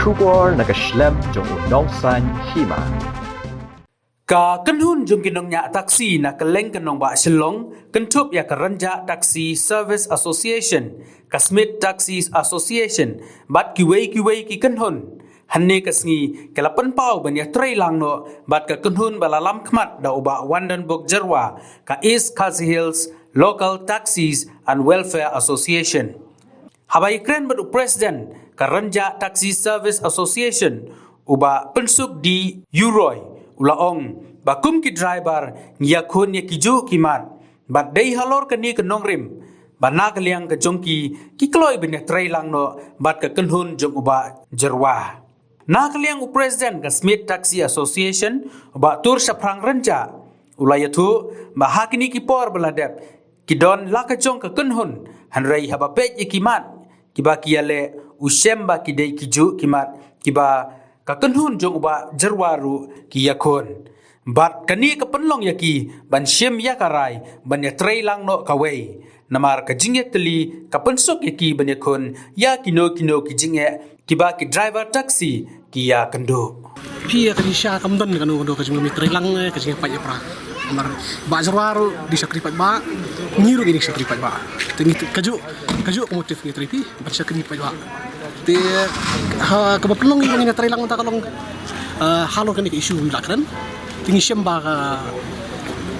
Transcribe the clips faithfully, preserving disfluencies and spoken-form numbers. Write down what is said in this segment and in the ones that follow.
Khubor na ka shlem jong u nongsan hima. Ka kynhun jong ki nongñiah taxi na kylleng ka nongbah Shillong kynthup ïa ka Rynjah Taxi Service Association, ka Smit Taxi Association bad kiwei kiwei ki kynhun, hynne ka sngi ki la pynpaw ban ïatreilang noh bad ka kynhun ba la lam khmat da u Bah Wandenbok Jyrwa, ka East Khasi Hills Local Taxis and Welfare Association. Haba ïakren bad u President ka Rynjah Taxi Service Association, u Bah Pynsuk D Uroy, u la ong ba kum ki driver ngi ïakhun ïa kijuh ki mat, bad dei halor kane ka nongrim ba na ka liang ka jong ki, ki kloi ban ïatreilang noh bad ka kynhun jong u Bah Jyrwa. Na ka liang u President ka Smit Taxi Association, u Bah Tur Shaphrang Rynjah, u la ïathuh ba ha kine ki por ba la dep ki don la ka jong ka kynhun, hynrei haba peit ïa ki mat kiba ki ïaleh, u shem ba ki dei kijuh ki mat kiba ka kynhun jong u Bah Jyrwa ruh ki ïakhun. Bad kane ka pynlong ïa ki ban shim ïa ka rai ban ïatreilang noh kawei, namar ka jingïatylli ka pynsuk ïa ki ban ïakhun ïa kino kino ki jingeh kiba ki driver taxi ki ïakynduh. Phi ïa ka jingshisha kam don kano kano ka jingmih treilang, eh, ka jingpait ïa pra. Namar Bah Jyrwa ruh dei shakri paidbah, ngi ruh ngi dei shakri paidbah. Te ngi kajuh, kajuh ka motive ngi trei phi ban shakri paidbah. Te ha kaba pynlong ngi ba ngin ïatreilang mynta ka long, eh, halor kane ka issue ba la kren. Te ngi shem ba ka,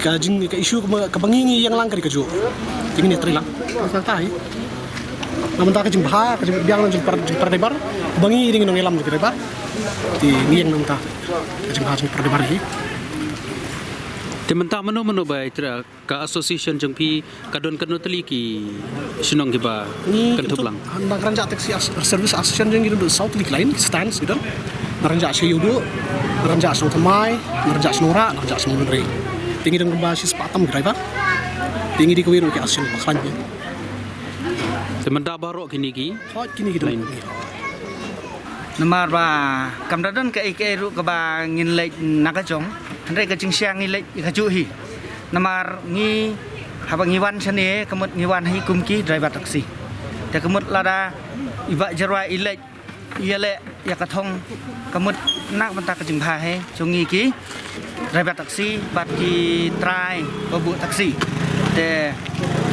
ka jing, ka issue kaba, kaba ngi ngi ïeng lang ka dei kajuh. Te ngin ïatreilang. Mynta hi. Na mynta ka jingbha, ka jingbiang na jingpar, jingpar driver. Ba ngi dei ngi nongïalam jingdriver. Te ngi ïeng na mynta ka jingbha jingpar driver hi. Te mynta mano mano ba ïa ka association jong phi, ka don katno tylli ki shnong kiba kynthup lang? Na ka Rynjah Taxi As-, Service Association jong ngi don saw tylli ki line, ki stands ki don. Na Rynjah Shillong, na Rynjah Shnong Thymmai, na Rynjah Shnong Rah, na Rynjah Shnong Nongri. Te ngi don kumba shispah tam ki driver. Te ngi dei kawei ruh ki association ba khlaiñ. Te mynta baroh kine ki? Hooid, kine ki don. Line. Namar ba kam da don kaei kaei ruh kaba ngin leit na ka jong. Hynrei ka jingshang ngi leit kajuh hi. Namar ngi haba ngi wan shane, ka mut ngi wan hi kum ki driver taxi. Te ka mut lada i Bah Jyrwa i leit ïaleh ïa ka thong, ka mut na ka bynta ka jingbha hi jong ngi ki driver taxi bad ki trai ba buh taxi. Te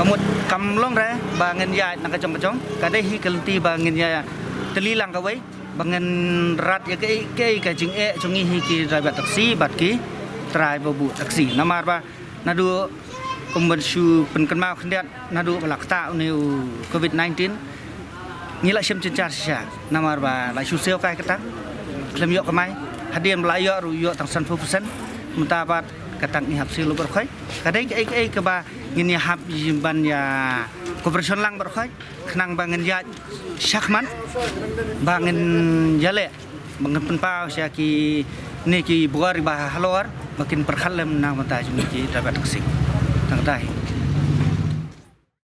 ka mut kam long re ba ngin ïaid na ka jong ka jong, ka dei hi ka lynti ba ngin ïatylli lang kawei, ba ngin rat ïa kaei kaei ka jingeh jong ngi hi ki driver taxi bad ki trai ba buh taxi. Namar ba naduh kum ban shu pynkynmaw khyndiat, naduh ba la ktah une u covid nineteen, ngi la shim jynjar shisha. Namar ba la shu siew kai ka tang, khlem ïoh kamai. Hadien ba la ïoh ruh ïoh tang sanphew percent. Mynta pat ka tang ngi hap siew lut baroh khoit. Ka dei kaei kaei kaba ngin ïa hap ban ïa cooperation lang baroh khoit. Khnang ba ngin ïaid shakhmat, ba ngin ïaleh, ba ngin pynpaw sha kine ki bor ba halor, ba kin pyrkhat lem na ka bynta jong ki driver taxi. Tang kata hi.